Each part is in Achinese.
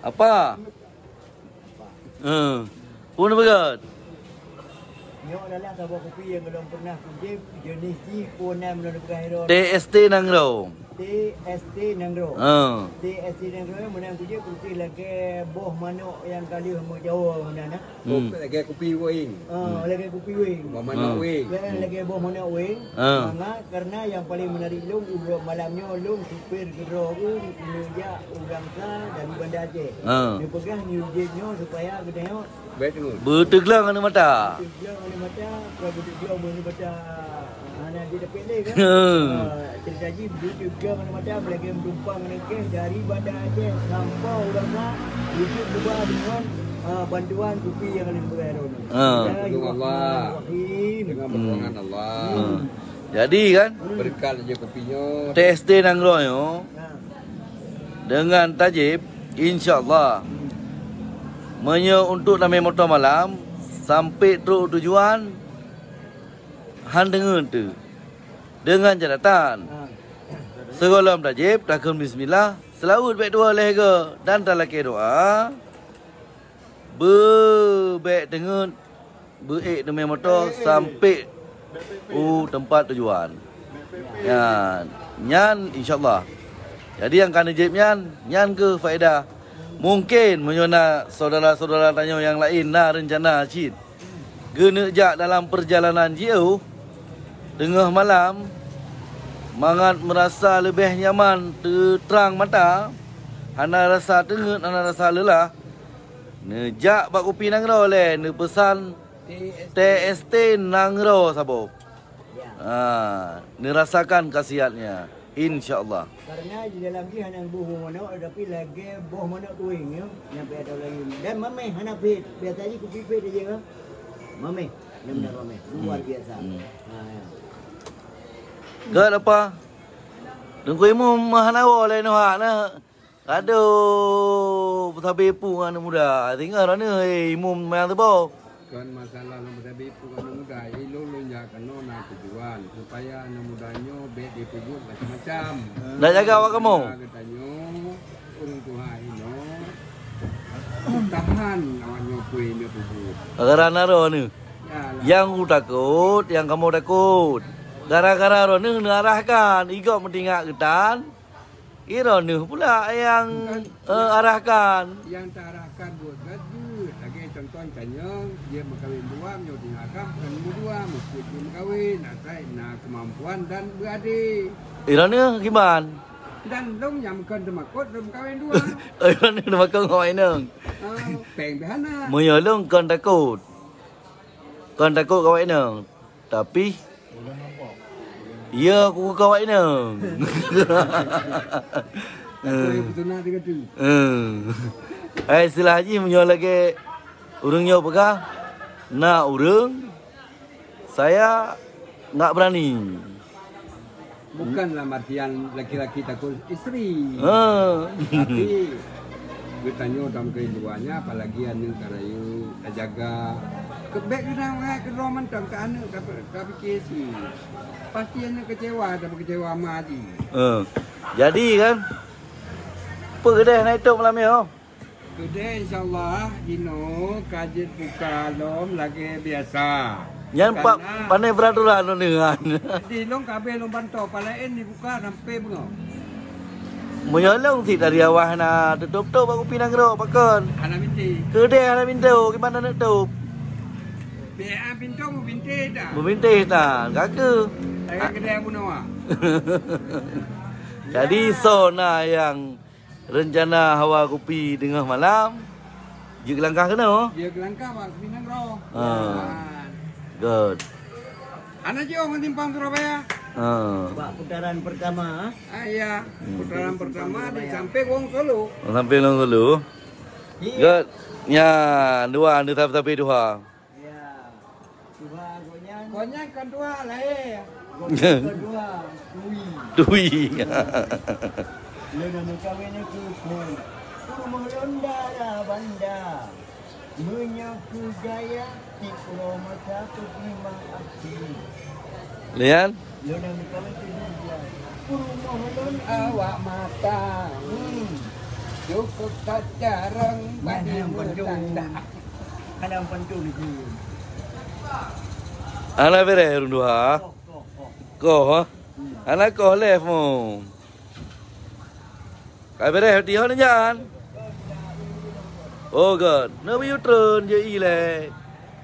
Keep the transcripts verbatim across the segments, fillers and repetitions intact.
Apa? Eh, pun beugöt. Nyoe adalah saboh kupi nyang lôn pernah kujép, jeunèh jih pun nam lôn peugah droe. T S T Nanggroe. T S T Nanggroe. Ha. T S T Nanggroe meunan kujép putih lagèe boh manok nyang ka lheueh meujawa meunan, nah. Hmm. Lagèe kupi weng. Ah, lagèe kupi weng. Boh manok weng. Lagèe, lagèe boh manok weng. Ah. Manga karena nyang paling menarik lôn, uroe malam nyoe lôn supir keudroe lôn, neujak u Langsa dari Banda Aceh. Ah. Neupeugah neujép nyoe supaya geutanyoe bèk teungeut. Beuteugleng aneuk mata. Beuteugleng aneuk mata, bukan beuteugleng aneuk mata. Hana jidapet lé kan? Ah, cerita jih beuteugleng aneuk mata, lagèe meutumpang aneuk kèh dari Banda Aceh sampoe u Langsa, wujud cuba deungon, ah, bantuan kupi nyang lôn peugah droeneuh. Ah. Bismillahirrahmanirrahim. Dengan pertolongan Allah. Hmm. Jadi kan? Hmm. Berkat aja kupi nyoe. T S T Nanggroe nyoe. Ha. Dengan tajib, insya Allah. Hmm. Meunyoe untuk namé moto malam, sampai trok tujuan, han deungon tu. Dengan catatan, ha, sigohlom tajib, takheun bismillah, seulaweuet bèk dua lhèe go, dan talakèe doa, beubèk teungeut, beuék teumé moto sampai u teumpat tujuan. Ya, nyan insya Allah. Jadi nyang ka neujép nyan, nyan keuh faedah. Mungkin meunyoe na syedara-syedara tanyoe nyang laén na reuncana cit geuneuk jak dalam peurjalanan jiôh teungoh malam, mangat meurasa leubeh nyaman teutrang mata, hana rasa teungeut, hana rasa leulah, neujak bak kupi nanggroe lé, neupeusan T S T nanggroe saboh. Ya. Ha, neurasakan khasiatnya, insya Allah. Karena di dalam jih hana boh manok, tapi lagèe boh manok tueng, ya, nyang payah tahu lagi. Dan mamèh hana phet, biasa jih kupi phet aja, kan? Mamèh, benar-benar mamèh, luar biasa. Hmm. Ha, ya. Gak apa? Teungku Imum hana woe lé neuhak na. Aduh, peusabe pu ngon aneuk muda. Singoh droeneuh, eh, Imum manyang teuboh. Kon masalah lôn peusabe pu ngon aneuk muda, ilôn lôn jak keunoe na tujuan supaya aneuk muda nyoe bèk jipeubuet macam-macam. Nak jaga awak kamoe? Geutanyoe ureueng tuha inoe tahan awak nyoe peue nyang peubuet. Gara-gara droeneuh. Yalah. Nyang kutakot, nyang kamoe takot. Gara-gara droeneuh neuarahkan, i gob meutingak geutan. Droeneuh pula nyang, eh, arahkan. Nyang taarahkan buet gét jeuet. Lagèe contoh tanyoe, jeuet meukawen dua, nyoe tinggalkan, bukan meukawen dua, meusti jeuet meukawen, asai na keumampuan dan beuadé. Droeneuh kiban? Dan lôn nyang kon teumakot lôn meukawen dua. Droeneuh teumakot ngon awak inong. Ah, péng pih hana. Meunyoe lôn kon takot. Kon takot ngon awak inong. Tapi, ya, aku keu awak inong. Aku yang petunak tiga tu. Eh. Eh, istilah jih meunyoe lagèe ureueng nyoe peugah, na ureueng, saya enggak berani. Bukan dalam artian laki-laki takut isteri. Ha. Tapi, geutanyoe dalam keuhidupannya, apalagi aneuk ka rayeuk, tajaga. Keu bèk keunan mangat keudroe mantong keu aneuk tapi, tapi keu isteri. Pasti aneuk kecewa, tapi kecewa ma jih. Ha. Jadi kan, peue keudeh na itôb malam nyoe? Keudeh, insya Allah, inoe ka jeuet buka lom lagèe biasa. Nyan pa-, karena pandai peraturan lôn deungon. Di lôn ka abéh lôn bantoe, palaén dibuka sampai beungoh. Meunyoe lôn cit dari awai na teutup-tup bak kupi nanggroe pakon. Hana bintéh. Keudeh hana pintoe, kiban na neutup? Bèk pintoe meubintéh dah. Meubintéh dah, kaka. Lagèe keudeh bunoe. Jadi, soe na nyang rencana hawa kupi teungoh malam, jeuet geulangkah keunoe. Jeuet geulangkah bak kupi nanggroe. Ha. Good. Hana jiôh ngon simpang Surabaya. Ha. Bak putaran pertama. Ah, iya. Hmm. Putaran pertama di samping Wong Solo. Samping Wong Solo. Iya. Good. Nya, dua, ni tapi-tapi dua. Ya. Tuha gobnyan. Gobnyan kon tuha lahé. Gobnyan kon tuha tui. Tui. Lôn na meukawen keu phôn. Rumoh lôn dara banda. Meunyoe keu gaya, tiep uroe masa peutimang até. Lian? Lôn na meukawen keu gaya. Rumoh lôn awak mata. Hmm. Cukup tacarang bagi mutanda. Ada pantu ni. Hana beres ureueng tuha. Koh ha? Hana koh leh mu. Ka beres di hon jan. Oh god, na biu trön je i leh.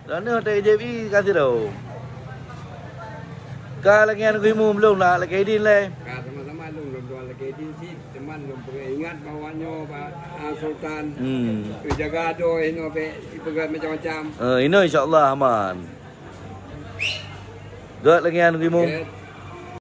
Dan ni hotel J B ka sidroe. Ka lagi anu gimu belum nak lagi din leh. Ka sama-sama lôn lôn tuan lagi di si teman lôn pernah ingat bahawa nyoe ba ah, Sultan Hmm. jaga adoe ino be ipeugah macam-macam. Uh, ino insya-Allah aman. Gak lagi anu gimu. Oke.